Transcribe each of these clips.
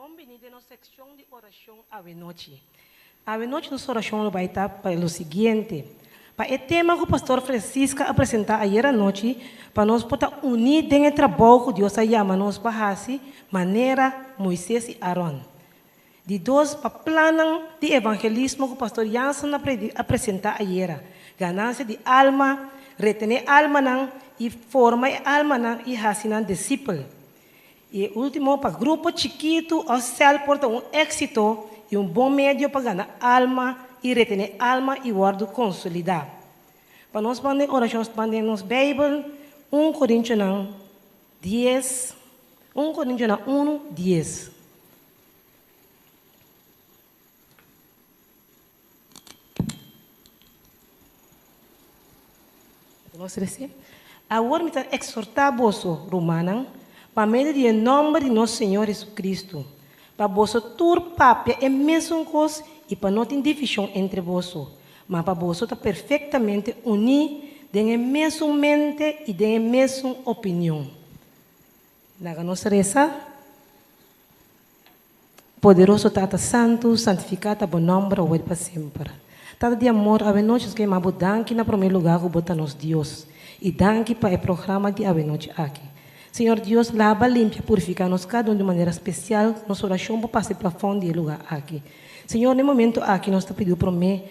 Bon bini den nos sekshon di orashon awenochi. Awenochi nos orashon lo bai ta pa lo siguiente, Pa e tema ku Pastor Francisca a presentá ayer anochi, pa nos por ta uní den e trabou ku Dios a yama nos pa hasi manera Moises i Aron. Di dos, pa plannan di evangelismo ku Pastor Jansen a presentá ayera, ganansia di alma, retené almanan i forma e almanan i hasi nan disipel. I e último, pa grupo chikitu òf sèl por ta un éksito i un bon medio pa gana alma i retené alma i wòrdu konsolidá. Pa nos manda e orashon nos den nos Beibel, un Korintionan dies, un Korintionan unu, dies. Nos rese. Awor mi ta eksortá boso, rumannan, pa medio di e nòmber di nos Señor Jesucristo, pa boso tur papia e mesun kos i pa no tin divishon entre boso, ma pa boso ta perfektamente uní den e mesun mente i den e mesun opinion. Laga nos resa. Poderoso Tata Santu, santifiká ta bo nòmber awor i pa semper. Tata di amor, awenochi nos ke yama bo danki na promé lugá ku bo ta nos Dios i danki pa e programa di awenochi aki. Señor Dios, laba, limpia, purifiká nos kada un di un manera spesial, nos orashon por pasa e plafòn di e lugá aki. Señor, na e momento aki nos ta pidi bo promé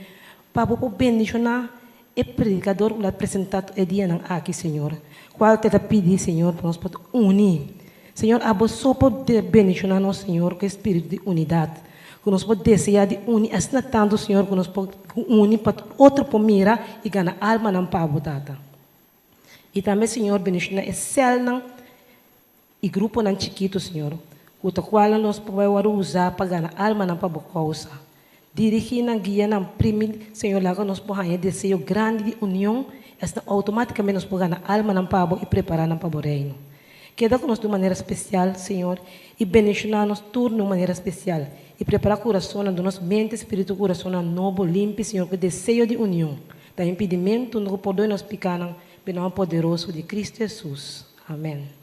pa bo por bendishoná e predikador ku lo a presentá tur e dianan aki, Señor, kual te ta pidi, Señor, pa nos por ta uní. Señor, abo so por bendishoná nos, Señor, ku e spiritu di unidat, ku nos por deseá di uni asina tantu, Señor, ku nos por uni pa tur otro por mira i gana almanan pa bo, Tata. I tambe, Señor, bendishoná e sèlnan i gruponan chikitu, Señor, ku ta kualnan nos por bai wòrdu usá pa gana almanan pa Bo kousa. Dirigí nan, guia nan, primi, Señor, laga nos por haña e deseo grandi di union, asina outomátikamente nos por gana almanan pa Bo i prepará nan pa Bo Reino. Keda ku nos di un manera spesial, Señor, i bendishoná nos tur di un manera spesial, i prepará kurasonnan, duna nos mente, spiritu, kurasonnan nobo, limpi, Señor, ku e deseo di union ta impidimentu, no ku por doi nos pikánan, p'e nòmber poderoso di Cristo Hesus. Amèn.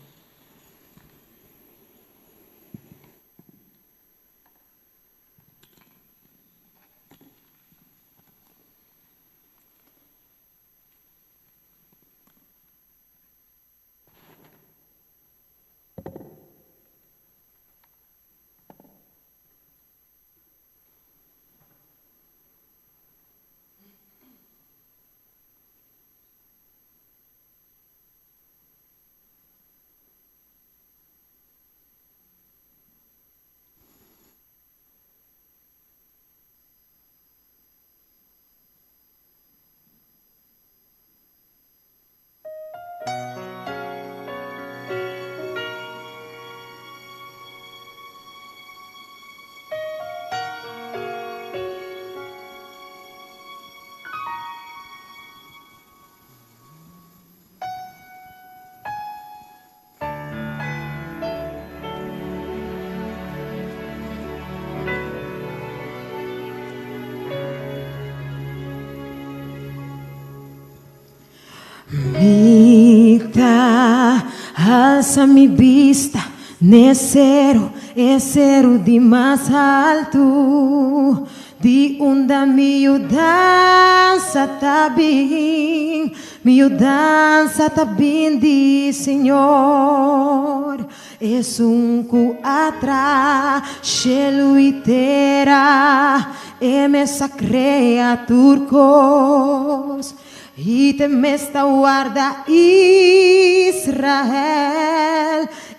Mi ta alsa mi bista n'e seru, e seru di mas haltu, di unda mi yudansa ta bin. Mi yudansa ta bin di Señor, esun ku a traha shelu i tera. E mes a krea tur kos, i t'e mes ta warda Israel.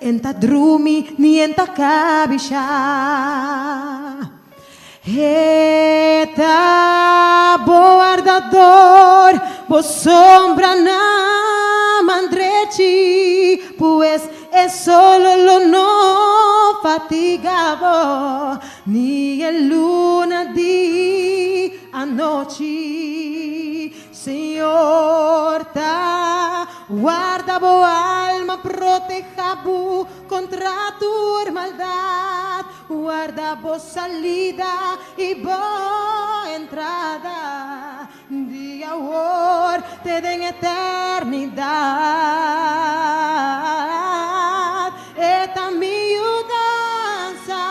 En ta drumi ni en ta kabishá. E ta bo wardador, bo sombra na man drechi, pues e solo lo no fatiga bo, ni e luna di anochi. Señor ta warda bo alma, proteha bo kontra tur maldat. Warda bo salida i bo entrada, di awor te den eternidat. E ta mi yudansa.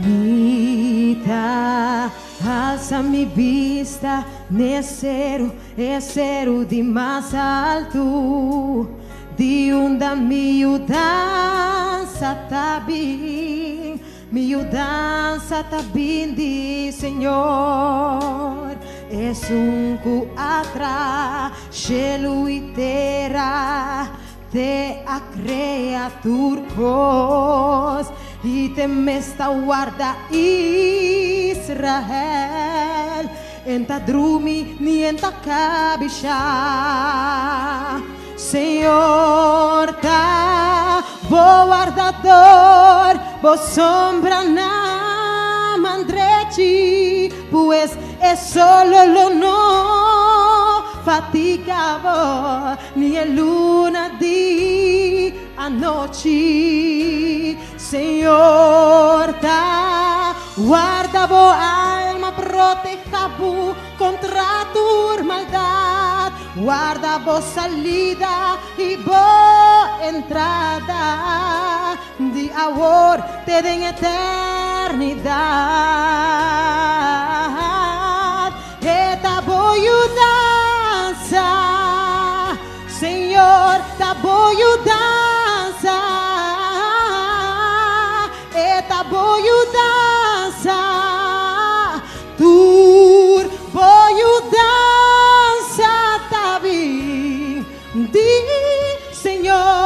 Mi ta alsa mi bista n'e seru, e seru di mas altu, di unda mi yudansa ta bin. Mi yudansa ta bin di Señor, Esun ku a traha shelu i tera. Te a krea tur kos i te mes ta warda Israel. En ta drumi ni en ta kabishá. Señor ta bo wardador, bo sombra na man drechi, pues e solo lo no fatiga bo. Ni e luna di anochi. Señor ta warda bo alma, proteha bo kontra tur maldat. Warda bo salida i bo entrada, di awor te den eternidat. E ta bo yudansa, Señor ta bo yudansa. E ta bo yudansa, tur bo yudansa ta bin di Señor.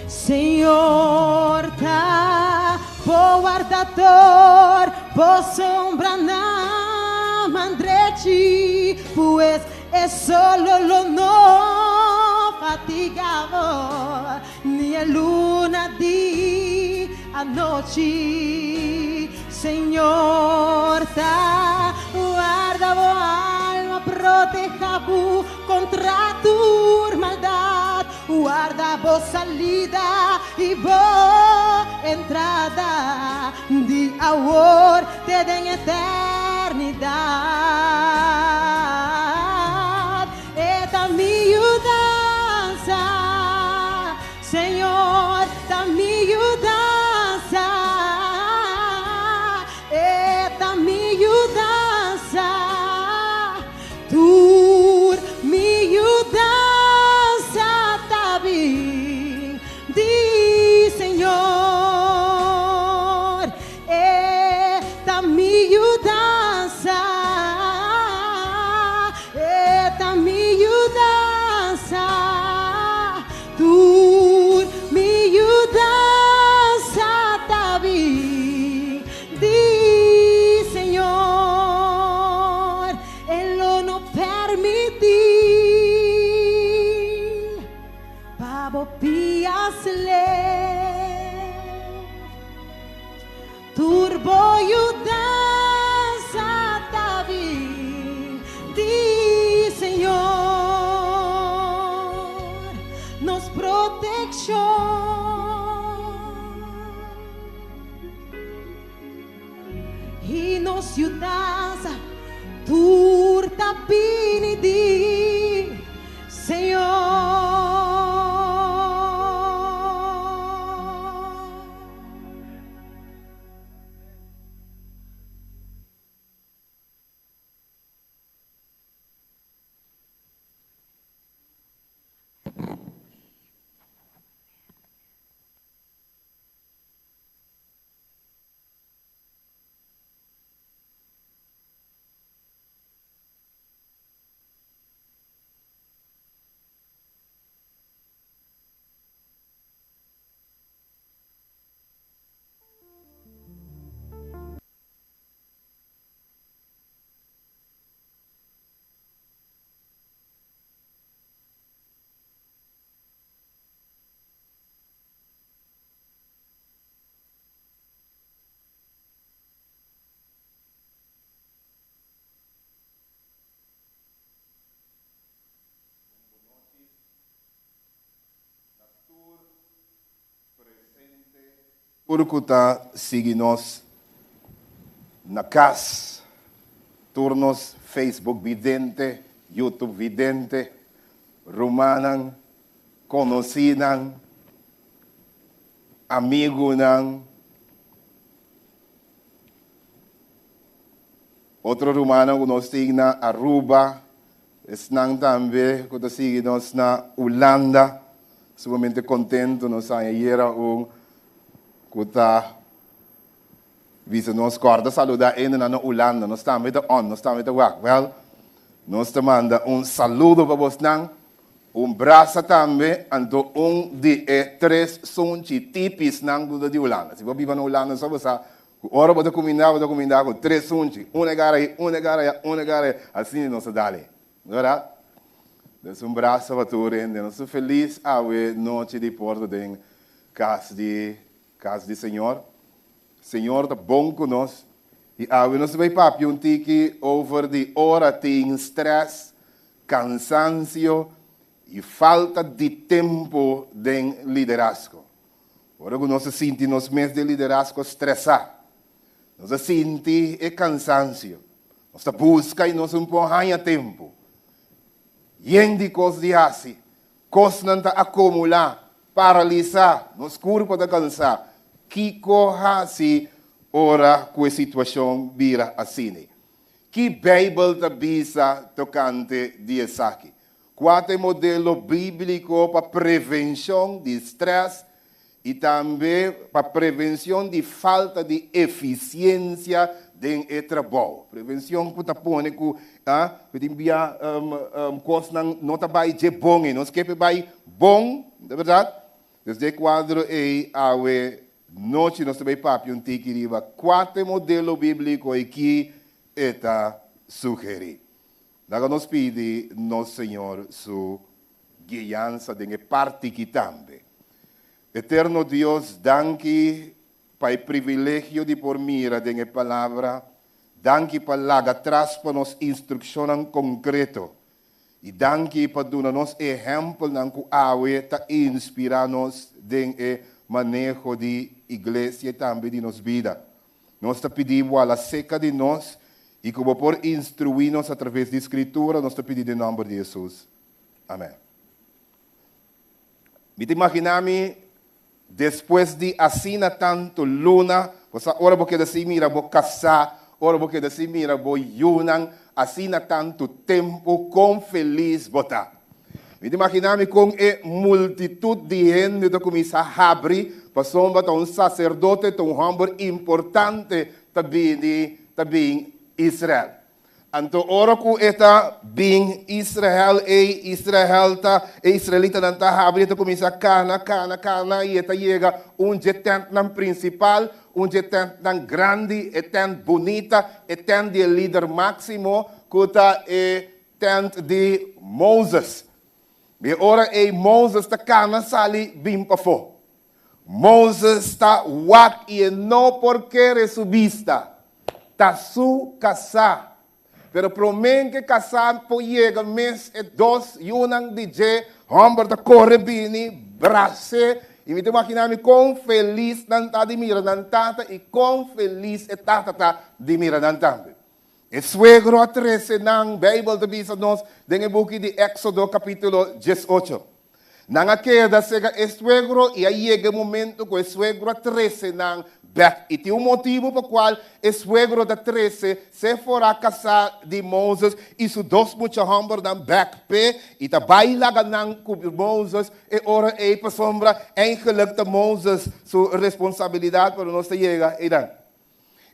Señor ta bo wardador, bo sombra na man drechi, pues e solo lo no fatiga bo, ni e luna di anochi. Señor ta warda bo alma, proteha bo kontra tur maldat. Warda bo salida i bo entrada, di awor te den eternidat. E ta mi yudansa, Señor ta mi yudansa, E ta mi yudansa, tur mi yudansa ta bin di Señor. E ta mi yudansa, E ta mi yudansa. Tur mi yudansa ta bin di Señor. E lo no permití pa bo pia slep. Tur bo yudansa ta bin di Señor, nos protekshon i nos yudansa, tur ta bini di Señor. Na tur presente. Tur ku ta sigui nos Na kas, tur nos Facebook vidente, YouTube vidente, rumannan, konosínan, amigunan, otro rumannan ku nos tin na Aruba, esnan tambe ku ta sigui nos na Hulanda. Sumamente kontentu nos haña ayera un ku ta Bisa nos kòrda saludá hendenan na Hulanda, nos tambe ta on, nos tambe ta wak. Wèl, nos ta manda un saludo pa bosnan, un brasa tambe, anto un di e tres sunchi tipisnan ku ta di Hulanda. Si bo biba na Hulanda so bo sa ku ora bo ta kumindá, bo ta kumindá ku tres sunchi, un e gara ahi, un e gara aya, un e gara aya, asina nos ta dal ei. No bèrdat? Dus un brasa pa tur hende. Nos ta felis awe nochi di por ta den kas di Cas di Señor. Señor ta bon cu nos y awe nos ta bay papia un tiki over di ora tin stress, cansancio y falta di tempo den liderazgo. Ora cu nos ta sinti nos mes den liderazgo stresa, nos ta sinti e cansancio, nos ta busca y nos no por haya tempo. Yen di cos di haci, Kosnan ta akumulá, paralisá, nos kurpa ta kansá. Kiko hasi ora ku e situashon bira asina? Ki Beibel ta bisa tokante di esaki? Kua ta e modelo bíbliko pa prevenshon di strès i tambe pa prevencion di falta di eficiencia den e trabou. Prevencion cu ta pone cu cu tin bia cosnan no ta bay dje bon ey. Nos ke p'e bay bon, ta berdad? Des den e cuadro ey awe nochi nos ta bay papia un tiki riba cua ta e modelo biblico y ki e ta sugeri. Laga nos pidi nos Señor su guiansa den e parti ki tambe. Eterno Dios, danki pa e privilegio di por mira den e Palabra, danki pa laga tras pa nos instrukshonnan konkreto, i danki pa duna nos ehèmpelnan ku awe ta inspirá nos den e maneho di iglesia i tambe di nos bida. Nos ta pidi bo ala seka di nos i ku bo por instruí nos atraves di Skritura, nos ta pidi den nòmber di Hesus. Amèn. Mi ta imaginá mi despues di asina tantu luna, bo sa ora bo keda sin mira bo kasá, ora bo keda sin mira bo yunan asina tantu tempu, kon felis bo ta. Mi ta imaginá mi kon e multitut di hende ta kuminsá habri, pasobra ta un saserdote, ta un hòmber importante ta bini ta bin Israel. Anto ora ku e ta bin Israel ei, Israel ta, e israelitanan ta habri, e ta kuminsá kana, kana, kana i e ta yega un dje tèntnan prinsipal, un dje tèntnan grandi, e tènt bunita, e tènt di e lider máksimo, ku ta e Tent di Moses. E ora ei Moses ta kana sali bin pafó. Moses ta wak i e no por kere su bista. Ta su kasá. Pero promé ke kasá por yega mes e dos yunan di dje hòmber ta kore bini bras'é i mi ta imaginá mi kon felis nan ta di mira nan tata i kon felis e tata ta di mira nan tambe. E suegro a trese nan, Beibel ta bisa nos den e buki di Éksodo kapítulo 18. Nan a keda sega e suegro i a yega e momento ku e suegro a trese nan bèk. I tin un motibu pa kual e suegro ta trese Séfora kasá di Moses i su dos mucha hòmbernan bèk p'e i ta bai laga nan ku Moses e ora ei pasobra eigenlijk ta Moses su responsabilidat, pero nos ta yega einan.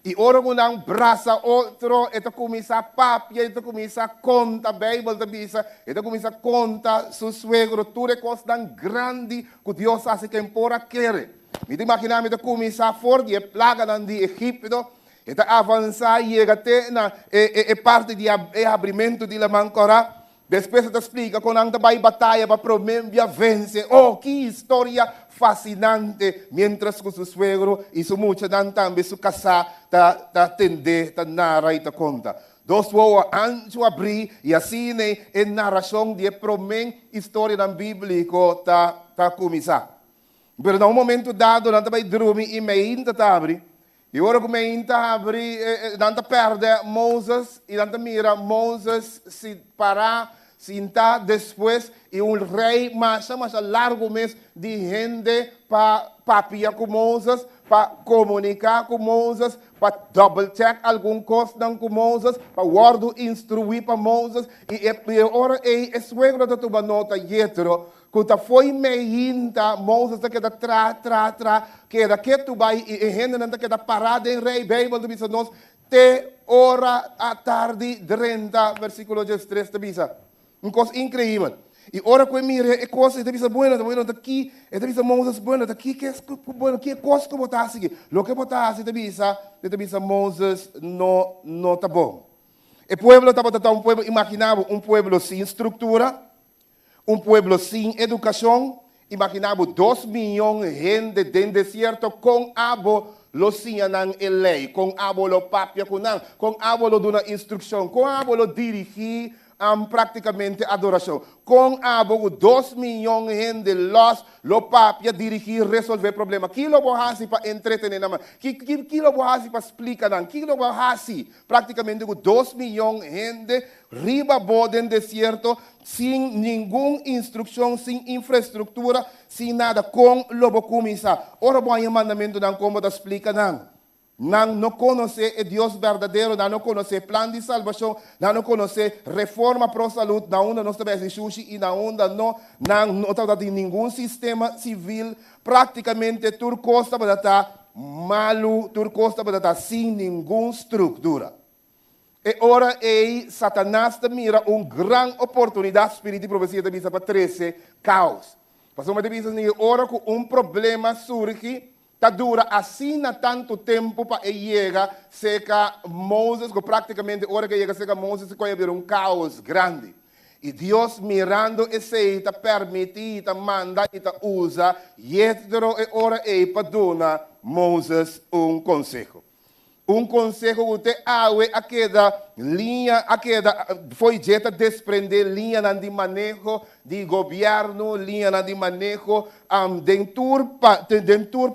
I ora ku nan brasa otro, e ta kuminsá papia, e ta kuminsá konta, Beibel ta bisa, e ta kuminsá konta su suegro tur e kosnan grandi ku Dios hasi ken por a kere. Mi ta imaginá mi ta kuminsá for di e plaganan di Egipto, e ta avansá yega te na e e parti di e habrimentu di Laman Kòrá. Despues e ta splika kon nan ta bai bataya pa promé bia vense. Oh, ki historia fasinante! Miéntras ku su suegro i su muchanan tambe su kasá ta ta tend'é, ta nara i ta konta. Dos wowo anchu abrí i asina e narashon di e promé historianan bíbliko ta ta kuminsá. Pero na un momentu dado nan ta bai drumi i meinta ta abri. I ora ku meinta habri, nan ta pèrdè Moses, i nan ta mira Moses si pará sintá despues, i un rei masha masha largu mes di hende pa papia ku Moses, pa komuniká ku Moses, pa double check algun kosnan ku Moses, pa wòrdu instruí pa Moses, i e ora ei e suegro ta tuma nota, Jetro, Ku ta fo'i meinta, Moses ta keda tra, tra, tra, keda ketu bai i e hendenan ta keda pará den rei. Beibel ta bisa nos, Te ora atardi drenta, versíkulo 13 ta bisa. Un kos inkreibel. I ora ku e mira e kos, e ta bisa, Bueno, bueno, ta ki, e ta bisa Moses, Bueno, ta ki kes, bueno, ki e kos ku bo ta hasi aki? Loke bo ta hasi, ta bisa, e ta bisa Moses, no, no ta bon. E pueblo tabata ta un pueblo, imaginá bo, un pueblo sin struktura, Un pueblo sin educacion, imagina bo dos miyon hende den desierto, con abo lo siña nan e ley? Con abo lo papia cu nan? Con abo lo duna instruccion? Con abo lo dirigi practicamente adoracion? Con abo cu dos miyon hende los lo papia, dirigi, resolve problema? Ki lo bo haci pa entretene nan? Ki, ki, ki lo bo haci pa splica nan? Ki lo bo haci practicamente cu 2 miyon hende riba bo den desierto, sin ningun instrukshon, sin infrastruktura, sin nada? Kon lo bo kuminsá? Ora bo haña mandamentunan, kon bo ta splika nan? Nan no konosé e Dios berdadero, nan no konosé plan di salbashon, nan no konosé reforma pro salú, na unda nos ta bai sushi i na unda no, nan no tin ningun sistema sivil, práktikamente tur kos ta malu, tur kos ta sin ningun struktura. E ora ei Satanas ta mira un gran oportunidat, spiritu di profesia ta bisa, pa trese kaos. Pasobra bisa ni ora ku un problema surgi, ta dura asina tantu tempu pa e yega serka Moses, ku práktikamente ora ku yega serka Moses, ku a un kaos grandi. I Dios mirando esei ta permití, ta manda i ta usa Jetro e ora ei pa duna Moses un konseho. Un konseho ku te awe a keda liña, a keda fo'i dje ta desprendé liñanan di maneho di gobièrnu, liñanan di maneho den tur,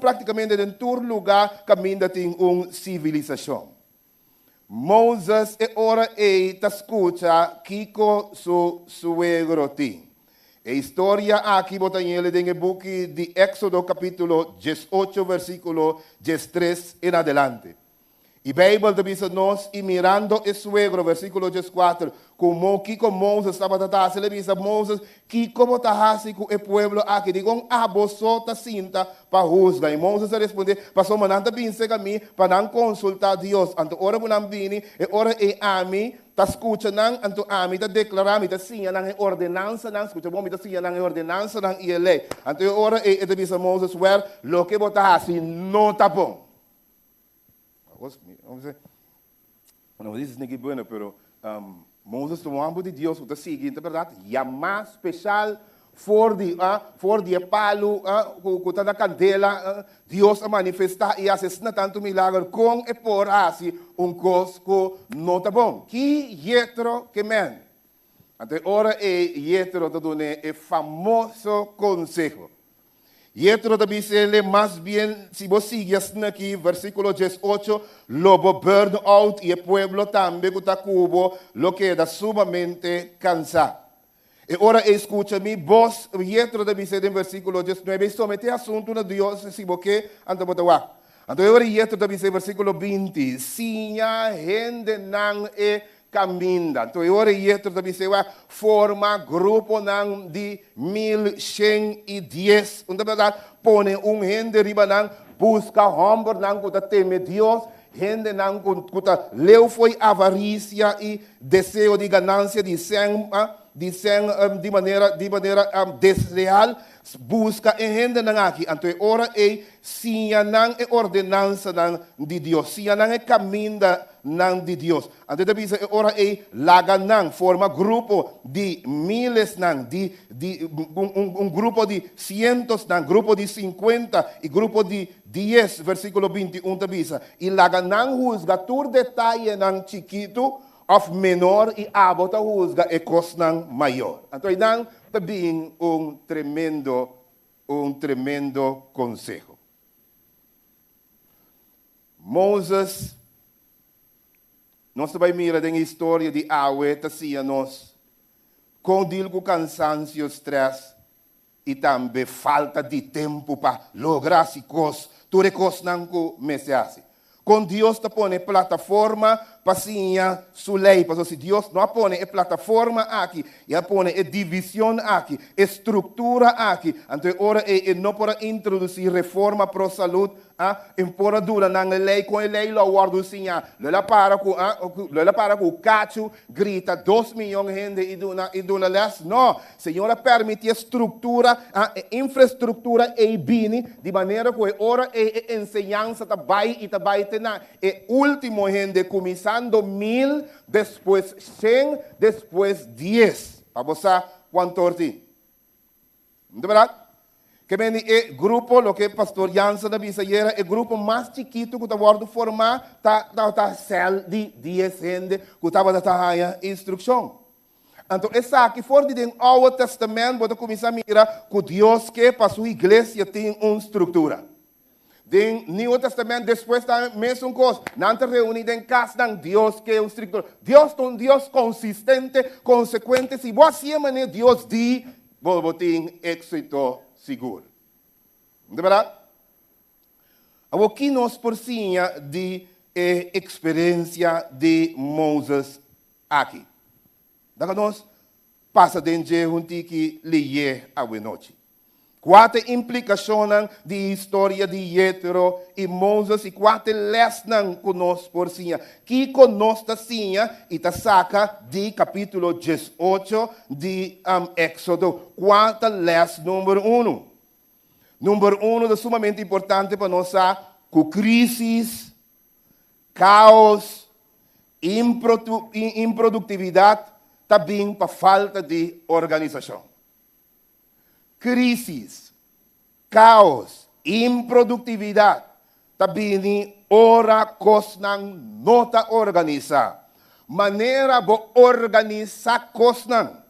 práktikamente den tur lugá kaminda tin un sivilisashon. Moses e ora ei ta skucha kiko su suegro tin. E historia aki bo ta hañ'é den buki di Éxodo kapítulo 18 versíkulo 13 en adelante. E Beibel ta bisa nos, i mirando e suegro, versíkulo 14, komo kiko Moses tabata hasi, el a bisa Moses, kiko bo ta hasi ku e pueblo aki? Dikon abo so ta sinta pa husga? I Moses a respondé, pasobra nan ta bin serka mi, pa nan konsultá Dios. Anto ora ku nan bini, e ora ei ami ta skucha nan, anto ami ta deklará, mi ta siña nan e ordenansanan, skucha bon, mi ta siña nan e ordenansanan i e lei. Anto e ora ei e ta bisa Moses, wèl, loke bo ta hasi no ta bon. Bueno, dice que bueno, pero Moses ta un hòmber di Dios, ta sigui, ta berdat, yamá spesial for di palu, ku ta na kandela, Dios a manifestá i hasi tantu milager kon e por hasi un kos ku no ta bon? Ki Jetro ke men? Anto ora e Jetro ta dun'é e famoso konseho. Jetro ta bis'é, mas bien, si bo sigui aki, versíkulo 18, lo bo burn out i e pueblo tambe ku ta ku bo, lo keda sumamente kansá. E ora skucha mi bos, Jetro ta bisa den versíkulo 19, someté asuntu na Dios, si bo ke, anto bo ta wak. Anto ora Jetro ta bisa versíkulo 20, siña hendenan e kaminda. Anto ora Jetro ta bisa forma gruponan di 1110. Unda berdat, pone un hende riba nan, buska hòmbernan ku ta teme Dios, hendenan ku ta leu fo'i avarisia i deseo di ganansia di sèn di manera desleal, buska e hendenan aki. Anto ora ei siña nan e ordenansanan di Dios, siña nan e kamindanan di Dios. Anto ta bisa e ora ei laga nan forma grupo di milesnan, di un grupo di sientosnan, grupo di 50 i grupo di 10, versíkulo 21 ta bisa. I laga nan husga tur detayenan chikitu òf menor i abo ta husga e kosnan mayor. Anto nan ta bin un tremendo konseho. Moses, nos ta bai mira den historia di awe ta siña nos kon deal ku kansansio, stress i tambe falta di tempu pa logra hasi kos, tur e kosnan ku mester hasi. Kon Dios ta pone plataforma pa siña su lei? Pasobra si Dios no a pone e plataforma aki i a pone e division aki, e struktura aki, anto e ora ei e no por a introdusí reforma pro salud, a e por a duna nan e lei. Kon e lei lo a wòrdu siñá? Lo el a para ku a lo el a para ku kachu grita dos miyon hende i duna i duna lès? No! Señor a permití e struktura, a e infrastruktura ei bini di manera ku e ora ei e enseñansa ta bai i ta bai te na e último hende, kuminsando mil, despues shen, despues dies. Pa bo sa kuantor tin. No ta bèrdat? Ke men di e grupo, loke Pastor Jansen a bisa ayera, e grupo mas chikitu ku ta wòrdu formá ta ta sèl di dies hende ku tabata ta haña instrukshon. Anto esaki for di den Oude Testament bo ta kuminsá mira ku Dios ke pa su iglesia tin un struktura. Den Nieuwe Testament despues ta mesun kos. Nan ta reuní den kasnan. Dios ke un struktura. Dios ta un Dios konsistente, konsekuente. Si bo hasié manera Dios di, bo bo tin éksito sigur. No ta bèrdat? Awor ki nos por siña di e eksperensia di Moses aki? Laga nos pasa den dje un tiki leyé awenochi. Kua ta e implikashonnan di historia di Jetro i Moses i kua ta e lèsnan ku nos por siña? Kiko nos ta siña i ta saka di kapítulo diesocho di Éksodo? Kua ta lès number unu? Number unu, ta sumamente importante pa nos sa ku krísis, káos, improduktividat ta bin pa falta di organisashon. Krísis, káos, improduktividat ta bini ora kosnan no ta organisá. Manera bo organisá kosnan,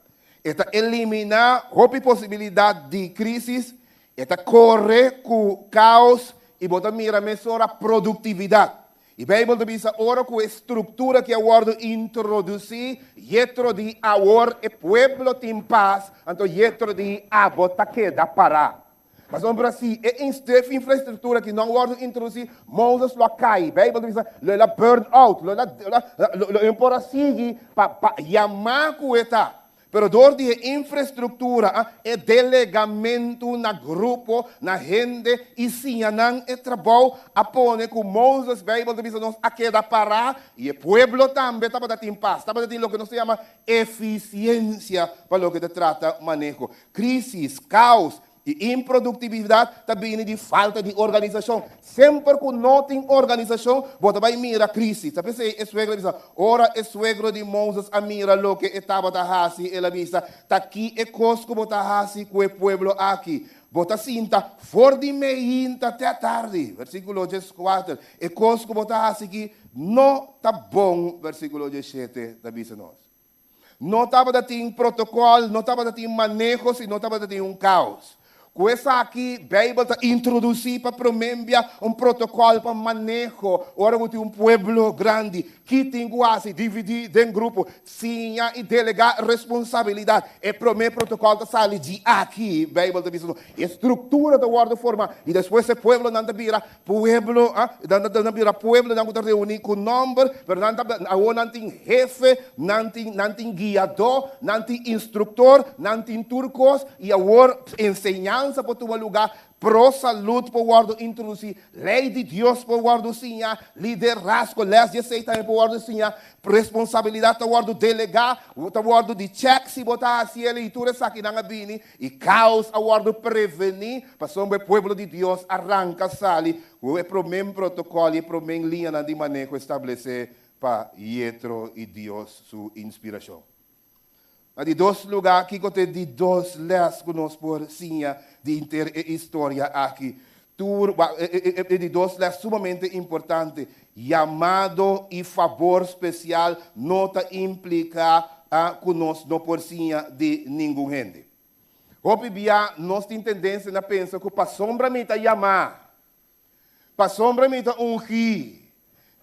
e ta eliminá hopi posibilidat di krísis, e ta kore ku káos i bo ta mira mesora produktividat. E Bijbel ta bisa ora ku e struktura ki a wòrdu introdusí, Jetro di awor e pueblo tin pas, anto Jetro di abo ta keda pará. Pasobra si e infrastruktura ki no a wòrdu introdusí, Moses lo a kai. Bijbel ta bisa lo el a burn out, lo el a lo el por a sigui pa pa yamá ku e ta. Pero dor di e infrastruktura, e delegamentu na grupo, na hende i siña nan e trabou, a pone ku Moses, Beibel ta bisa nos, a keda pará i e pueblo tambe tabata tin pas, tabata tin loke nos ta yama efisiensia pa loke ta trata maneho. Krísis, kaos, I improduktividat ta bini di falta di organisashon. Semper ku no tin organisashon, bo ta bai mira krisis. Ta p'esei e suegro a bisa, Ora e suegro di Moses a mira loke e tabata hasi, el a bisa, Ta ki e kos ku bo ta hasi ku e pueblo aki? Bo ta sinta for di meinta te atardi. Versíkulo dieskuater. E kos ku bo ta hasi aki no ta bon, versíkulo diesshete ta bisa nos. No tabata tin protokòl, no tabata tin maneho, sino tabata tin un kaos. Ku esaki Beibel ta introdusí pa promé bia un protokòl pa maneho ora ku tin un pueblo grandi. Ki tin ku hasi? Dividí den grupo, siña i delegá responsabilidat. E promé protokòl ta sali di aki, Beibel ta bisa nos. E struktura ta wòrdu formá i despues e pueblonan ta bira Pueblo, a, nan ta, nan bira pueblonan ku ta reuní ku nòmber, pero nan ta, awor nan tin hefe, nan tin, nan tin guiadó, nan tin instruktor, nan tin tur kos, i awor enseñansa por tuma lugá, pro salud por wòrdu introdusí, lei di Dios por wòrdu siñá, liderazgo, lès di esei tambe por wòrdu siñá, responsabilidat ta wòrdu delegá, ta wòrdu di chèk si bo ta hasi el, i tur esakinan a bini. I kaos a wòrdu prevení pasobra e pueblo di Dios a ranka sali ku e promé protokòl i e promé liñanan di maneho establesé pa Jetro i Dios su inspirashon. Na di dos lugá, kiko ta e di dos lès ku nos por siña di henter e historia aki? Tur e di dos lès sumamente importante, yamado i fabor spesial no ta impliká ku nos no por siña di ningun hende. Hopi bia nos tin tendensia na pensa ku pasobra mi ta yamá, pasobra mi ta ungí.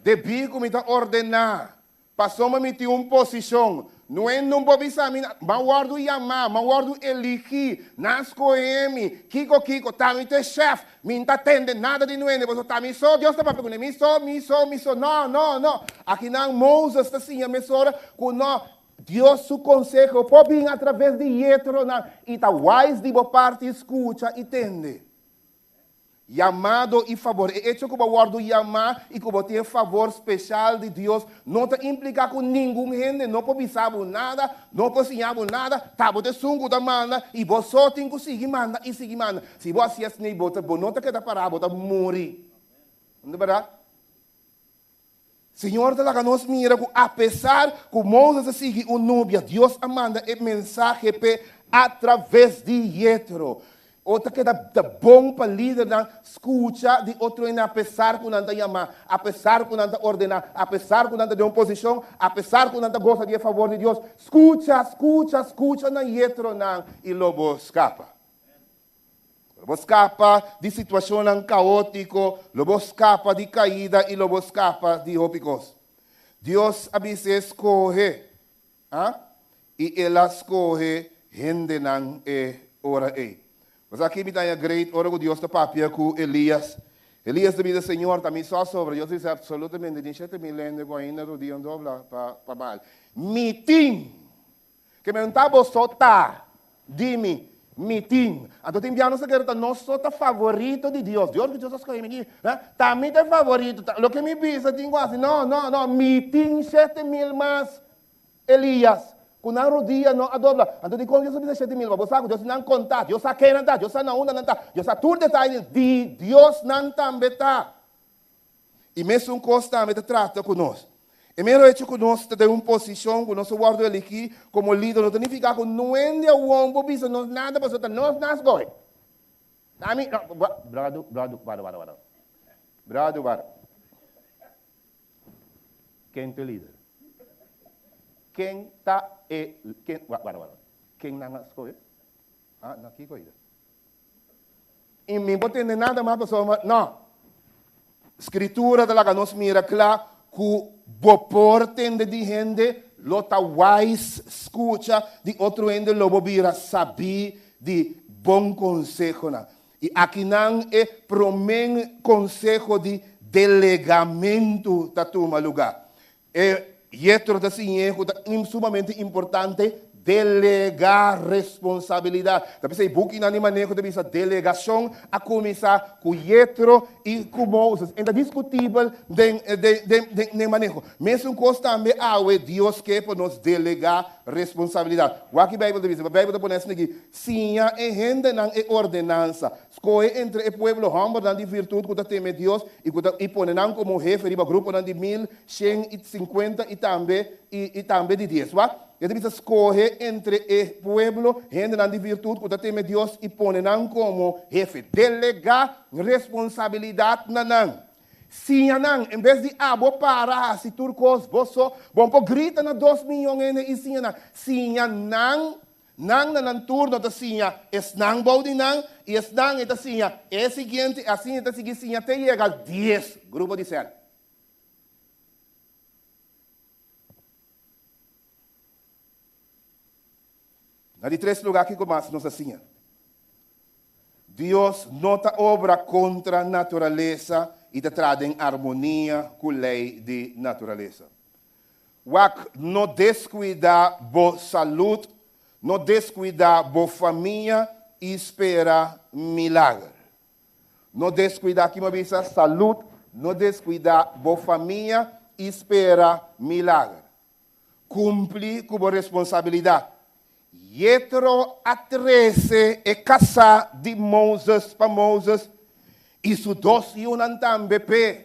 Debí ku mi ta ordená, pasobra mi tin un posishon, no e no por bisa mi, M'a wòrdu yamá, m'a wòrdu eligí, nan a skohé mi, kiko kiko, ta mi ta e shèf, mi no ta tende nada di nuende, pasobra ta mi so Dios ta papia kuné, mi so, mi so, mi so. No, no, no. Akinan Moses ta siña mesora ku no, Dios su konseho por bin atraves di Jetronan, i ta wise di bo parti skucha i tende. Yamado i fabor. E echo ku bo a wòrdu yamá i ku bo tin e fabor speshal di Dios no ta impliká ku ningun hende no por bisa bo nada, no por siña bo nada, ta bo ta esun ku ta manda i bo so tin ku sigui manda i sigui manda. Si bo hasi asina bo ta bo no ta keda pará, bo ta muri. No ta bèrdat? Señor ta laga nos mira ku apesar ku Moses a sigui un nubia, Dios a manda e mensahe p'e atraves di Jetro. O ta keda ta bon pa lidernan skucha di otro hende apesar ku nan ta yamá, apesar ku nan ta ordená, apesar ku nan ta den un posishon, apesar ku nan ta gosa di e fabor di Dios. Skucha, skucha, skucha na Jetronan i lo bo skapa. Lo bo skapa di situashonnan kaótiko, lo bo skapa di kaida i lo bo skapa di hopi kos. Dios a bis'é skohe, a i el a skohe hendenan e ora ei. Bo sa ki mi ta haña great ora ku Dios ta papia ku Elias. Elias ta bisa, Señor, ta mi so a sobra. Dios a bisa, Absolutamente, tin 7000 hende ku ainda rudia un dobla pa Baal. Mi tin! Ke men ta bo so ta di mi, mi tin. Anto tin bia nos ta kere ta nos so ta favorito di Dios. Dios ku Dios a skohe mi di, eh, ta mi ta e favorito, ta loke mi bisa tin ku hasi. No, no, no, mi tin 7000 mas Elias, ku nan rodia no a dobla. Anto dikon Dios a bisa 7000? Pa bo sa ku Dios tin nan kontá, Dios sa ken nan ta, Dios sa na unda nan ta, Dios sa tur detaye di Dios nan tambe ta. I mesun kos tambe ta trata ku nos. E mero hecho ku nos ta den un posishon ku nos a wòrdu eligí komo lider no ta nifiká ku nuende awor por bisa nos nada pasobra ta nos nan skohe. Ami, no, bròdu, bròdu, wara, wara, wara. Bròdu, wara. Ken ta e lider? Ken ta e, ken, wara, wara. Ken nan a skohe? Ah, na kiko ida? I mi por tende nada mas pasobra no. Skritura ta laga nos mira kla ku bo por tende di hende lo ta wise skucha di otro hende lo bo bira sabí di bon konsehonan. I akinan e promé konseho di delegamentu ta tuma lugá. E Jetro ta siñ'é ku ta sumamente importante delegá responsabilidat. Ta p'esei bukinan di maneho ta bisa delegashon a kuminsá ku Jetro i ku Moses. E ta diskutibel den den maneho. Mesun kos tambe awe Dios ke pa nos delegá responsabilidat. Wak ki Beibel ta bisa. Beibel ta pone asina aki, Siña e hendenan e ordenansa. Skohe entre e pueblo hòmbernan di virtut ku ta teme Dios i ku ta i pone nan komo hefe riba gruponan di mil, shen i sinkuenta i tambe i i tambe di dies. Wak, e ta bisa skohe entre e pueblo hendenan di virtut ku ta teme Dios i pone nan komo hefe. Delegá responsabilidat na nan. Siña nan, en bes di abo para hasi tur kos bo so, bo por grita na 2 miyon hende i siña nan. Siña nan. Nan na nan turno ta siña esnan bou di nan, i esnan e ta siña e siguiente, asina e ta sigui siña te yega 10 grupo di sèl. Na di tres lugá, kiko mas nos a siña? Dios no ta obra kontra naturalesa i ta traha den armonia ku lei di naturalesa. Wak, no deskuidá bo salud, no deskuidá bo famia i spera milager. No deskuidá, ki mi a bisa? Salud, no deskuidá bo famia i spera milager. Kumpli ku bo responsabilidat. Jetro a trese e kasá di Moses pa Moses i su dos yunan tambe p'e.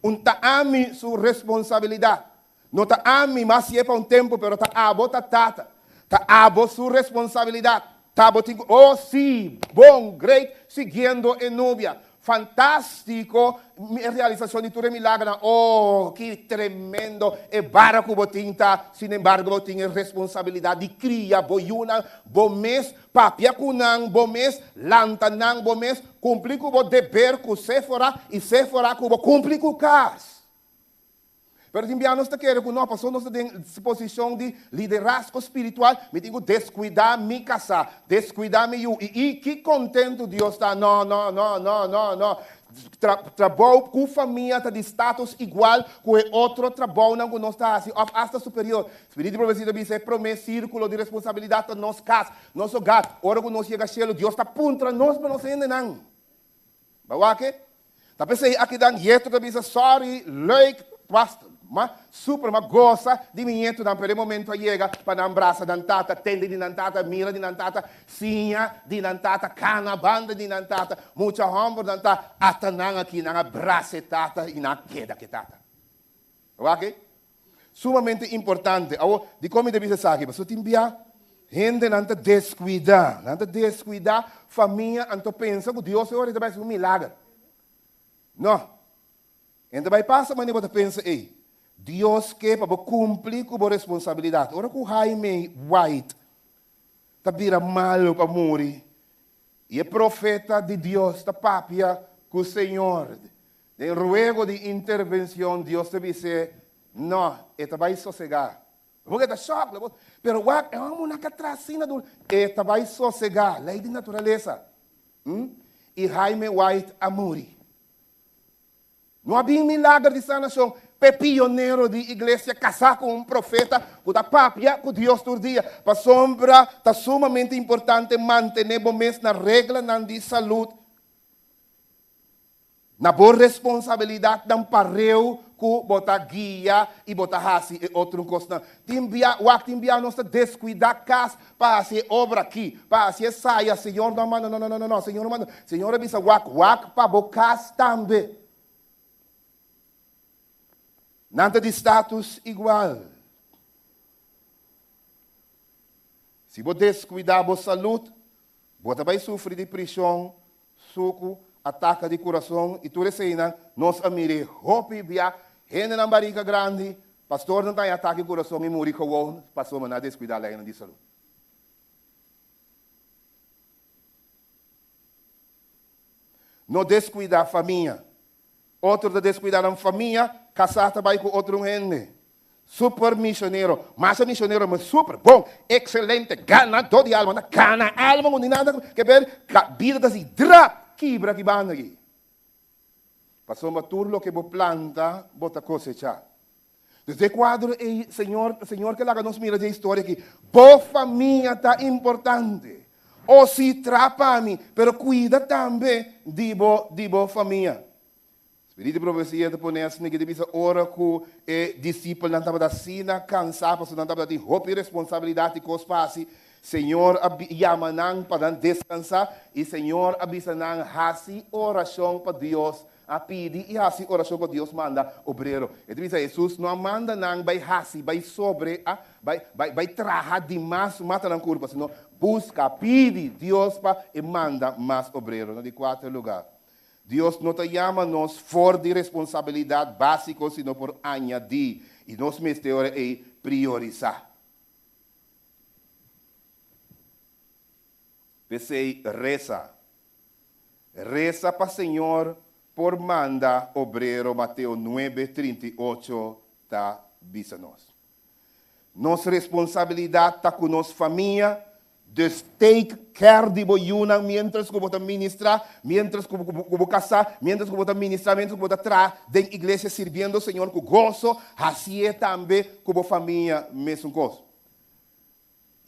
Un ta ami su responsabilidat. No ta ami mas si e pa un tempu, pero ta abo ta tata. Ta abo su responsabilidat. Ta bo tin ku, oh si, bon, great, siguiendo e nubia. Fantástiko e realisashon di tur e milagernan. Oh, ki tremendo e bara ku bo tin ta. Sinembargo, bo tin e responsabilidat di kria bo yunan bo mes, papia ku nan bo mes, lanta nan bo mes, kumpli ku bo deber ku Séfora i Séfora ku bo kumpli ku kas. Pero tin bia nos ta kere ku no, pasobra nos ta den posishon di liderazgo spiritual, mi tin ku deskuidá mi kasá, deskuidá mi yu, i i ki kontentu Dios ta? No, no, no, no, no, no. Tra, trabou ku famia ta di status igual ku e otro trabounan ku nos ta hasi òf asta superior. Spiritu di profesia ta bisa e promé sírkulo di responsabilidat ta nos kas, nos hogar. Ora ku nos yega shelu, Dios ta puntra nos pa nos hendenan. Bo a wak e? Ta p'esei akinan Jetro ta bisa, Sorry, leuk, was ma super, ma gosa di mi ñetonan, pero e momento a yega pa nan brasa nan tata, tende di nan tata, mira di nan tata, siña di nan tata, kana banda di nan tata. Mucha hòmbernan ta ata nan aki, nan a brasa e tata i nan a keda ku e tata. Bo a wak e? Sumamente importante. Awor, dikon mi ta bisa esaki? Pasobra tin bia hendenan ta deskuidá. Nan ta deskuidá famia anto pensa ku Dios e ora ta bai hasi un milager. No. E ta bai pasa manera bo ta pensa ei. Dios ke pa bo kumpli ku bo responsabilidat. Ora ku Jaime White ta bira malu pa muri i e profeta di Dios ta papia ku Señor Den ruego di intervencion Dios ta bis'é, No, e ta bai sosegá. Bo ke ta shock, lo bo, pero wak, e homo na ka tras asina duru. E ta bai sosegá, ley di naturalesa. Hm? I Jaime White a muri. No a bin milager di sanacion p'e pionero di iglesia casá cu un profeta cu ta papia cu Dios tur dia. Pasobra ta sumamente importante mantené bo mes na reglanan di salud. Na bo responsabilidatnan pareu ku bo ta guia i bo ta hasi e otro kosnan. Tin bia, wak, tin bia nos ta deskuidá kas pa hasi e obra aki, pa hasi esaya. Señor no a manda, no, no, no, no, no, Señor no manda. Señor a bisa wak, wak pa bo kas tambe. Nan ta di status igual. Si bo deskuidá bo salud, bo ta bai sufri di prishon, Suku, ataka di kurason i tur eseinan, nos a mir'é hopi bia, hendenan barika grandi, pastornan ta haña atake di kurason i muri gewoon pasobra nan a deskuidá leinan di salú. No deskuidá famia. Otro ta deskuidá nan famia, kasá ta bai ku otro un hende. Super misionero, masha misionero, ma super bon, excelente, ganadó di alma, ta gana alma ku ni nada ke ber, bida ta si drap, kibra ki banda aki. Pasobra tur loke bo planta, bo ta kosechá. Desde e kuadro ei, Señor, Señor ke laga nos mira dje historia aki, bo famia ta importante. O si, tra pa mi, pero kuida tambe di bo, di bo famia. Spiritu di profesia ta pone asina ki ta bisa ora ku e disipelnan tabata asina kansá pasobra nan tabata tin hopi responsabilidat i kos pa hasi, Señor a yama nan pa nan deskansá i Señor a bisa nan hasi orashon pa Dios a pidi i hasi orashon pa Dios manda obrero. E ta bisa Hesus no a manda nan bai hasi, bai sobre a bai bai bai traha di mas mata nan kurpa, sino buska, pidi Dios pa e manda mas obrero. Na di kuater lugar. Dios no ta yama nos for di responsabilidat básiko sino por añadí, i nos mester ora ei priorisá. P'esei resa. Resa pa Señor por manda obrero Mateo nuebe, 38 ta bisa nos. Nos responsabilidat ta ku nos famia, dus take care di bo yunan miéntras ku bo ta ministrá, miéntras ku ku bo kasá, miéntras ku bo ta ministrá, miéntras ku bo ta traha den iglesia sirbiendo Señor ku goso, hasié tambe ku bo famia mesun kos.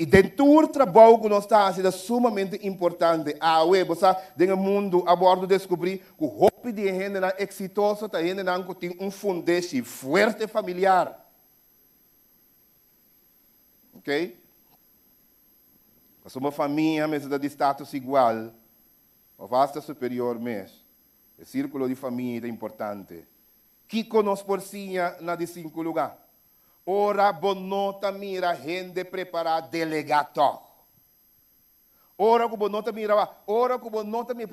I den tur trabou ku nos ta hasi ta sumamente importante. Awe, bo sa, den e mundu a wòrdu deskubrí ku hopi di e hendenan eksitoso ta hendenan ku tin un fundeshi fuerte familiar. Ok? Pasobra famia mester ta di status igual of hasta superior mes. E sirkulo di famia ta importante. Kiko nos por siña na di sinku lugá? Ora bo no ta mira hende prepará, delegá tòg. Ora ku bo no ta mira, ora ku bo no ta mira,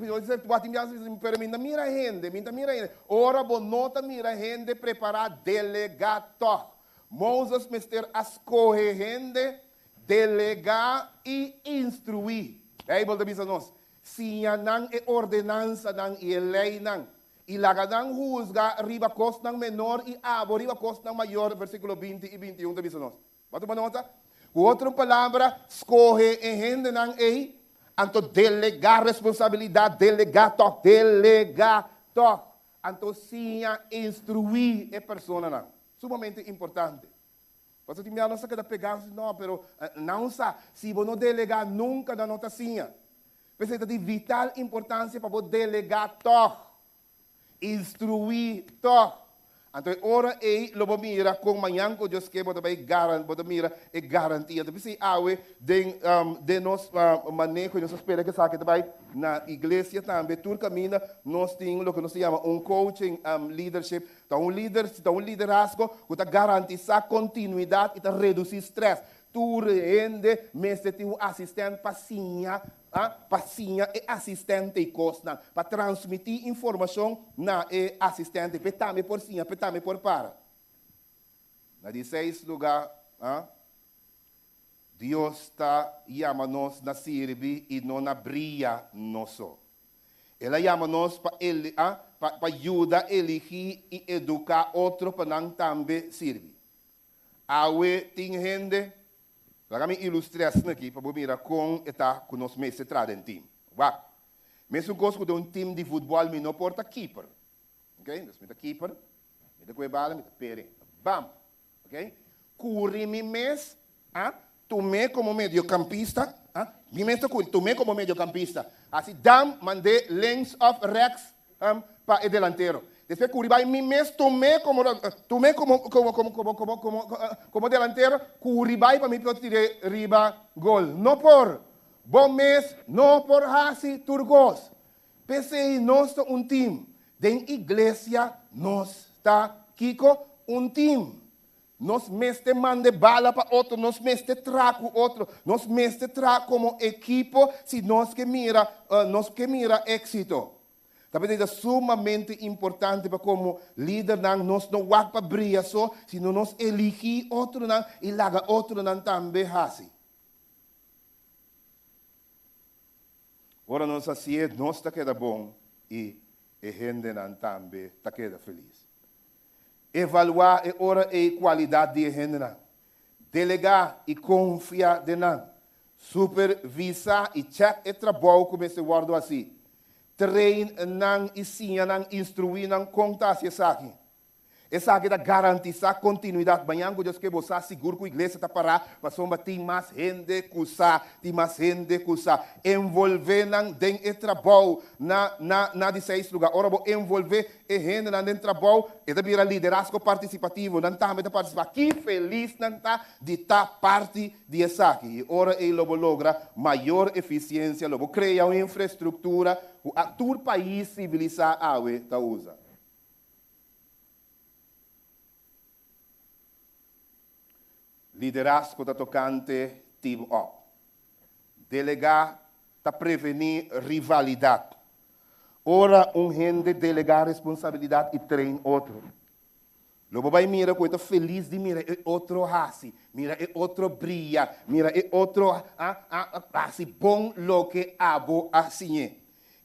pero mi ta mira hende, mi ta mira hende. Ora bo no ta mira hende prepará, delegá tòg. Moses mester a skohe hende, delegá i instruí. Beibel ta bisa nos, Siña nan e ordenansanan i e leinan. I laga nan husga riba kosnan menor i abo riba kosnan mayor, versíkulo 20 i 21 ta bisa nos. Bo a tuma nota? Ku otro palabra, skohe e hendenan ei, anto delegá responsabilidat, delegá tòg, delegá tòg. Anto siña instruí e personanan. Sumamente importante. Pasobra tin bia nos ta keda pegá, nos di, no, pero nan sa, si bo no delegá nunka nan no ta siña. P'esei ta di vital importansia pa bo delegá tòg, instruí tòg. Anto e ora ei lo bo mira kon mañan ku Dios ke bo ta bai garan, bo ta mira e garantia. Ta p'esei awe den den nos maneho i nos ta spera ku esaki ta bai na iglesia tambe. Tur kaminda nos tin loke nos ta yama un coaching leadership. Ta un lider, ta un liderazgo ku ta garantisá kontinuidat i ta redusí strès. Tur hende mester tin un asistènt pa siña, pa siña e asistènt e kosnan, pa transmití informashon na e asistènt, p'e tambe por siña, p'e tambe por para. Na di seis lugá, Dios ta yama nos na sirbi i no na bria nos so. El a yama nos pa pa yuda eligí i eduká otro pa nan tambe sirbi. Awe tin hende, laga mi ilustr'é asina aki pa bo mira kon e ta ku nos mester traha den tim. Wak, mesun kos ku den un tim di futbòl mi no por ta kiper. Oke, dus mi ta kiper, mi ta kohe bala, mi ta pere. Bam! Oke, kuri mi mes, a tum'é komo mediokampista, a mi mes ta kuri, tum'é komo mediokampista. Hasi dam, mand'é links òf rèks pa e delantero. Despues kuri bai mi mes tum'é komo tum'é komo komo komo komo komo komo komo delantero, kuri bai pa mi por tir'é riba gol. No por! Bo mes no por hasi tur kos. P'esei nos ta un tim. Den iglesia nos ta kiko? Un tim. Nos mester manda e bala pa otro, nos mester traha ku otro, nos mester traha komo ekipo si nos ke mira nos ke mira éksito. Ta p'esei ta sumamente importante pa komo lidernan nos no wak pa bria so, sino nos eligí otronan i laga otronan tambe hasi. Ora nos hasié, nos ta keda bon i e hendenan tambe ta keda felis. Evaluá e ora ei kualidat di e hendenan. Delegá i konfia den nan. Supervisá i chèk e trabou ku mester wòrdu hasí. Train nan i siña nan, instruí nan kon ta hasi esaki. Esaki ta garantisá kontinuidat. Mañan ku Dios ke bo sa sigur ku iglesia ta pará pasobra tin mas hende ku sa, tin mas hende ku sa. Envolvé nan den e trabou na na na di seis lugá. Ora bo envolvé e hendenan den trabou, e ta bira liderazgo partisipativo. Nan tambe ta partisipá. Ki felis nan ta di ta parti di esaki. I ora ei lo bo logra mayor efisiensia, lo bo krea un infrastruktura ku a tur pais sivilisá awe ta usa. Liderazgo ta tokante team up. Delegá ta prevení rivalidat. Ora un hende delegá responsabilidat i train otro, lo bo bai mira ku e ta felis di mira e otro hasi, mira e otro bria, mira e otro hasi bon loke abo a siñ'é.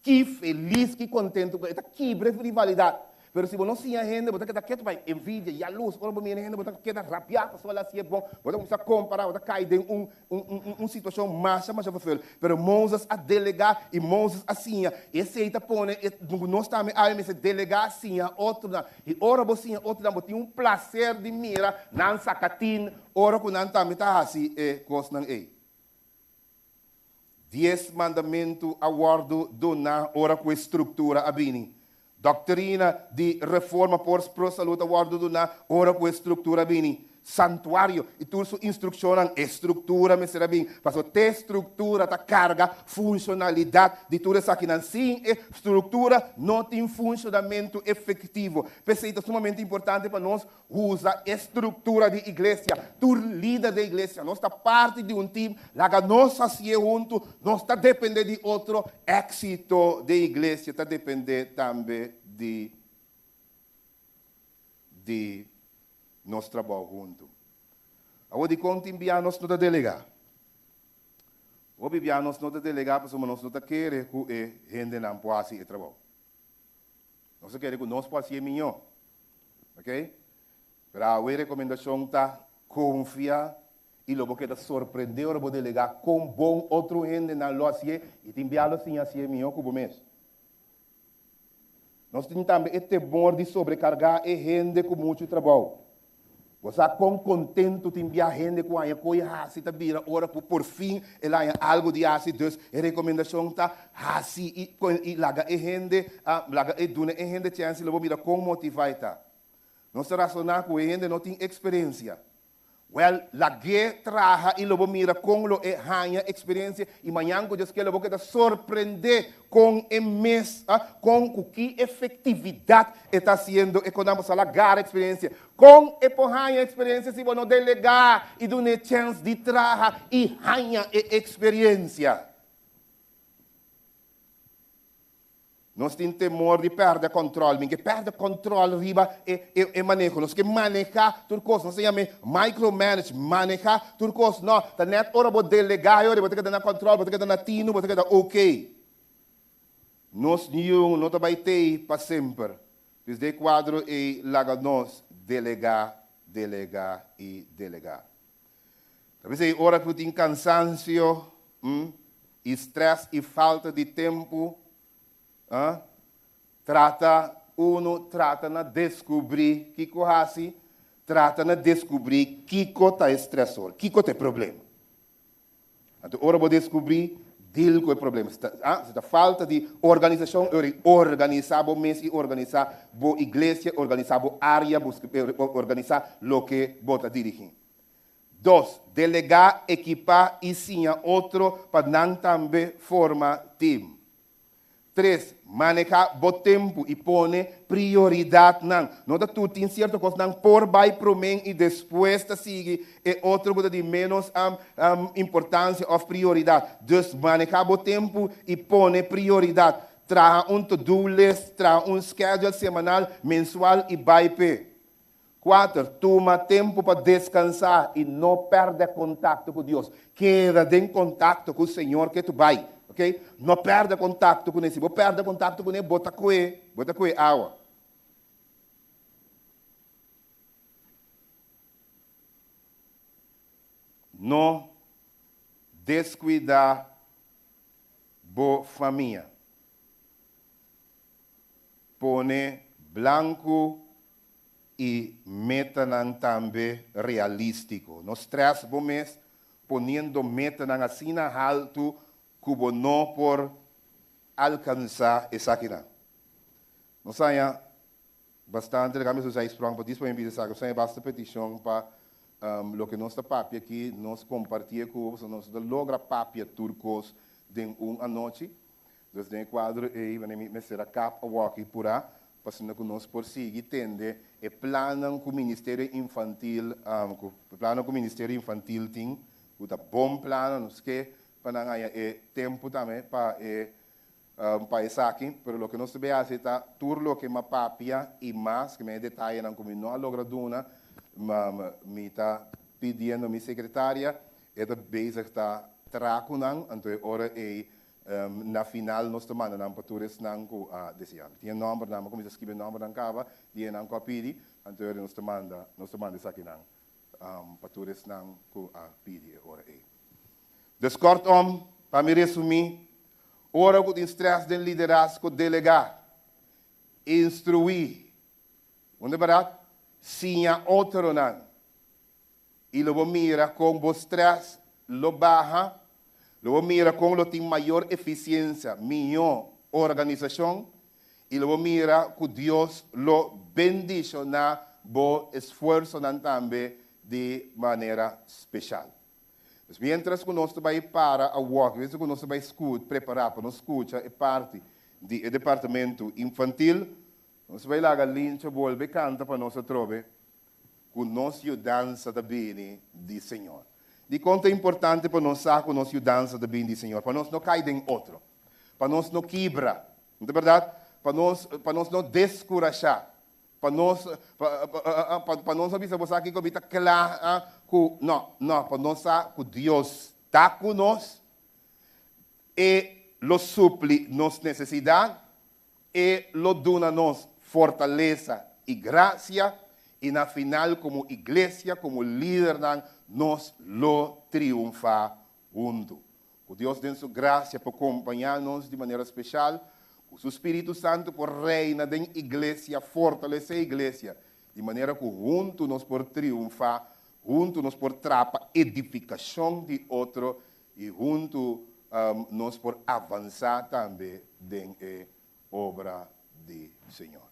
Ki felis, ki kontentu ku e ta kibra e rivalidat. Pero si bo no siña hende, bo ta keda ketu bai envidia, yalus. Ora bo mira hende, bo ta keda rabiá pasobra el a hasié bon. Bo ta kuminsá kompará, bo ta kai den un un un situashon masha masha vervel. Pero Moses a delegá i Moses a siña. Esei ta pone e nos tambe awe mester delegá, siña otronan. I ora bo siña otronan, bo tin un plaser di mira nan saka tin ora ku nan tambe ta hasi e kosnan ei. Dies mandamentu a wòrdu duná ora ku e struktura a bini. Doktrina di Reforma por Pro Salud a wòrdu duná ora ku e struktura a bini. Santuario i tur su instrukshonnan, e struktura mester a bin, pasobra te struktura ta karga funshonalidat di tur esakinan. Sin e struktura no tin funshonamentu efektivo. P'esei ta sumamente importante pa nos Usa e struktura di iglesia. Tur lider den iglesia, nos ta parti di un tim, laga nos hasié huntu, nos ta dependé di otro, éksito den iglesia ta dependé tambe di di nos trabou huntu. Awor dikon tin bia nos no ta delegá? Hopi bia nos no ta delegá pasobra nos no ta kere ku e hendenan por hasi e trabou. Nos ta kere ku nos por hasié mihó. Ok? Pero awe rekomendashon ta konfia i lo bo keda sorprendé ora bo delegá kon bon otro hendenan lo hasié i tin bia lo siña hasié mihó ku bo mes. Nos tin tambe e temor di sobrekargá e hende ku muchu trabou. Bo sa kon kontentu tin bia hende ku haña koi hasi ta bira ora ku por fin el haña algu di hasi. Dus e rekomendashon ta hasi i i laga e hende laga e duna e hende chèns i lo bo mira kon motivá e ta. Nos ta rasoná ku e hende no tin eksperensia. Wèl, lag'é traha i lo bo mira kon lo e haña eksperensia, i mañan ku Dios ke lo bo keda sorprendé kon e mes, kon ku ki efektividat e ta hasiendo e konan bo sa laga eksperensia. Kon e por haña eksperensia si bo no delegá i dun'é chèns di traha i haña e eksperensia? Nos tin temor di pèrdè kòntròl. Mi ke pèrdè kòntròl riba e e maneho. Nos ke manehá tur kos. Nos ta yama e micromanage, manehá tur kos. No, ta nèt ora bo delegá e ora bo ta keda na kòntròl, bo ta keda na tinu, bo ta keda oké. Nos niun no ta bai tei pa semper. Dus den e kuadro ei laga nos delegá, delegá i delegá. Ta p'esei ora ku tin kansansio, i strès i falta di tempu, trata unu trata na deskubrí kiko hasi, trata na deskubrí kiko ta e stresor, kiko ta e problema. Anto ora bo deskubrí, deal ku e problema. Si ta, si ta falta di organisashon, e ora ei organisá bo mes i organisá bo iglesia, organisá bo área, buska organisá loke bo ta dirigí. Dos, delegá, ekipá i siña otro pa nan tambe forma tim. Tres, manehá bo tempu i pone prioridatnan. No ta tur tin sierto kosnan por bai promé i despues ta sigui e otro ku ta di ménos importansia òf prioridat. Dus manehá bo tempu i pone prioridat. Traha un to-do list, traha un schedule semanal, mensual i bai p'e. Kuater, tuma tempu pa deskansá i no pèrdè kontakto ku Dios. Keda den kontakto ku Señor ke tu bai, ok? No pèrdè kontakto kuné. Si bo pèrdè kontakto kuné, bo ta kue, bo ta kue awa. No deskuidá bo famia. Pone blanku i metanan tambe realístiko. No strès bo mes poniendo metanan asina haltu ku bo no por alkansá esakinan. Nos haña bastante, laga mi usa e sprong pa dispo mi bisa esaki, nos haña basta petishon pa loke nos ta papia aki nos kompartié ku bo, pasobra nos no ta logra papia tur kos den un anochi. Dus den e kuadro ei wanneer mi mester a kap awoki purá pa asina ku nos por sigui tende e plannan ku Ministerio Infantil ku plannan ku Ministerio Infantil tin ku ta bon plannan nos ke pa nan haña e tempu tambe pa e pa esaki pero loke nos ta bay hasi ta tur loke mi a papia i mas ke mi e detayenan ku mi no a logra duna mi ta pidiendo mi sekretaria e ta bezig ta traha ku nan anto e ora ei Na final nos ta manda nan pa tur esnan ku a deseá. Mi tin e nòmbernan, mi a kuminsá skibi e nòmbernan kaba di enan ku a pidi, anto ora nos ta manda, nos ta manda esakinan pa tur esnan ku a pidi e ora ei. Dus kòrtom, pa mi resumí, ora ku tin strès den liderazgo, delegá, instruí, unda bèrdat? Siña otronan. I lo bo mira kon bo strès lo baha, lo bo mira kon lo tin mayor efisiensia, mihó organisashon, i lo bo mira ku Dios lo bendishoná bo esfuersonan tambe di manera speshal. Pues miéntras ku nos ta bai para awor, miéntras ku nos ta bai prepará pa nos skucha e parti di e departamentu infantil, nos ta bai laga Lincho bolbe kanta pa nos atrobe. Ku nos yudansa ta bini di Señor. Dikon ta importante pa nos sa ku nos yudansa ta bini di Señor? Pa nos no kai den otro. Pa nos no kibra. No ta bèrdat? Pa nos, pa nos no deskurashá. Pa nos, pa, pa, pa nos no bisa, Bo sa kiko, mi ta kla ku. No, no, pa nos sa ku Dios ta ku nos, E lo supli nos nesesidat, E lo duna nos Fortalesa i grasia, i na final komo iglesia, komo lidernan, nos lo triunfá huntu. Ku Dios den su grasia por kompañá nos di manera speshal, ku su Spiritu Santu por reina den iglesia, fortalesé iglesia, di manera ku huntu nos por triunfá, huntu nos por trapa edifikashon di otro i huntu nos por avansá tambe den e obra di Señor.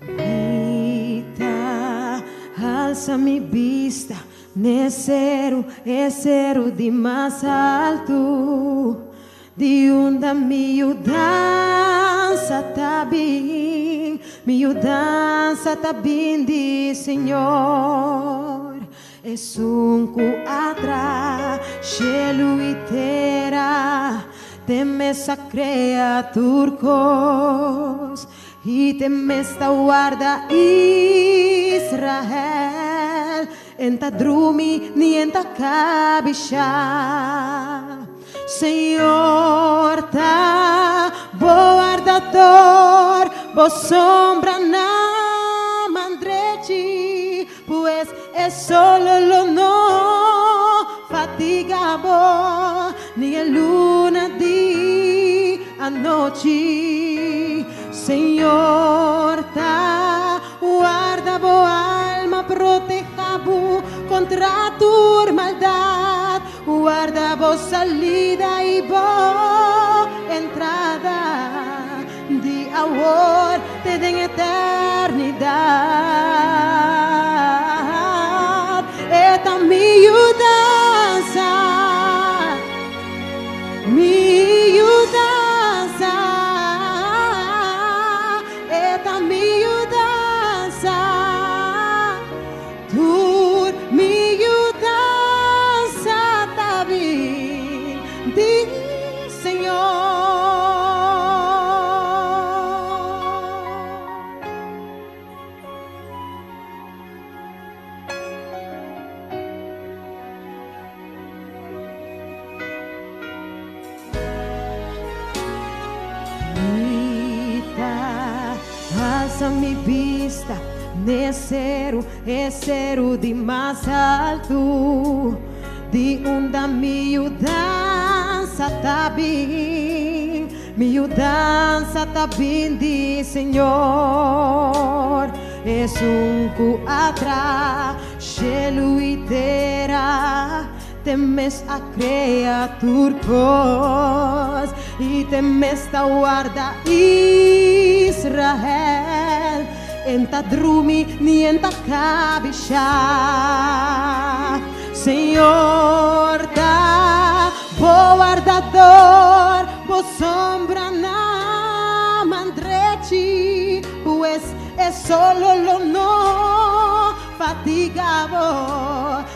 Mi ta alsa mi bista n'e seru, e seru di mas altu, di unda mi yudansa ta bin, mi yudansa ta bin di Señor, esun ku a traha shelu i tera. Te mes a krea tur kos, i te mes ta warda Israel. En ta drumi ni en ta kabishá. Señor ta bo wardador, bo sombra na man drechi, pues e solo lo no fatiga bo, ni e luna di anochi. Señor ta warda bo alma, proteha bo kontra tur maldat, warda bo salida i bo entrada, di awor te den eternidat. E ta mi yudansa, mi yudansa, e ta mi yudansa, tur mi yudansa ta bin di Señor. Mi ta alsa mi bista n'e seru, e seru di mas altu, di unda mi yudansa ta bin, mi yudansa ta bin di Señor, esun ku a traha shelu i tera. Te mes a krea tur kos, i te mes ta warda Israel. En ta drumi ni en ta kabishá. Señor ta bo wardador, bo sombra na man drechi, pues e solo lo no fatiga bo.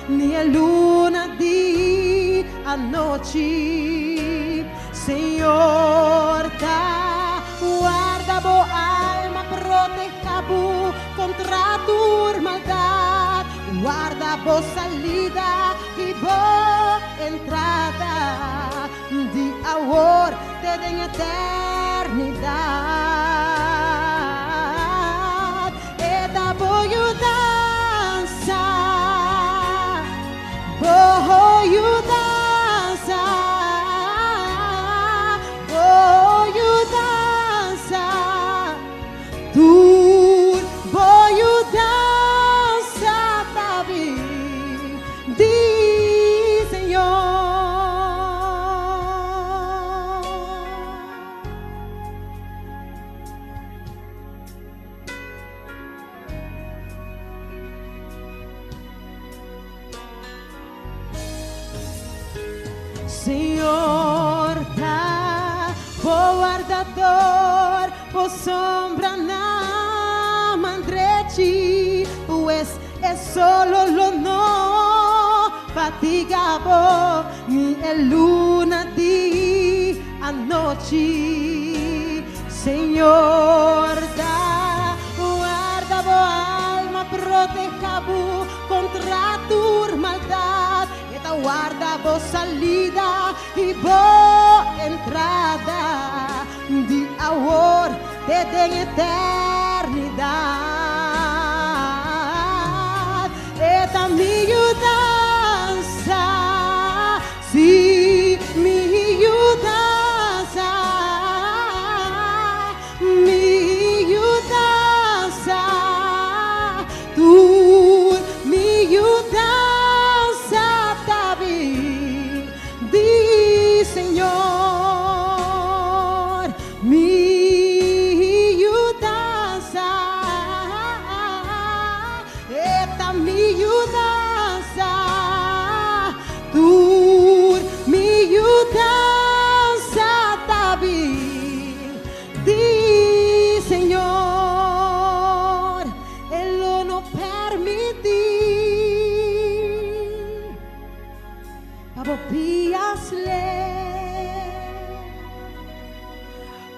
Ni e luna di anochi. Señor ta warda bo alma, proteha bo kontra tur maldat, warda bo salida i bo entrada, di awor te den eternidat. E ta bo yudansa. Señor ta bo wardador, bo sombra na man drechi, pues e solo lo no fatiga bo, ni e luna di anochi. Señor ta warda bo alma, proteha bo contra tur maldad, e ta warda bo salida y bo entrada, di awor te den eternidad. E ta mi yudansa, si, mi yudansa, mi yudansa, tur mi yudansa ta bin di Señor, mi yudansa, e ta mi yudansa, tur mi yudansa ta bin di Señor, E lo no permiti pa bo pia slep.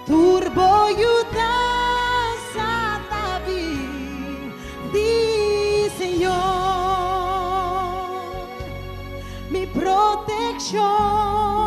Tur bo yudansa ta bin di Señor, mi proteccion.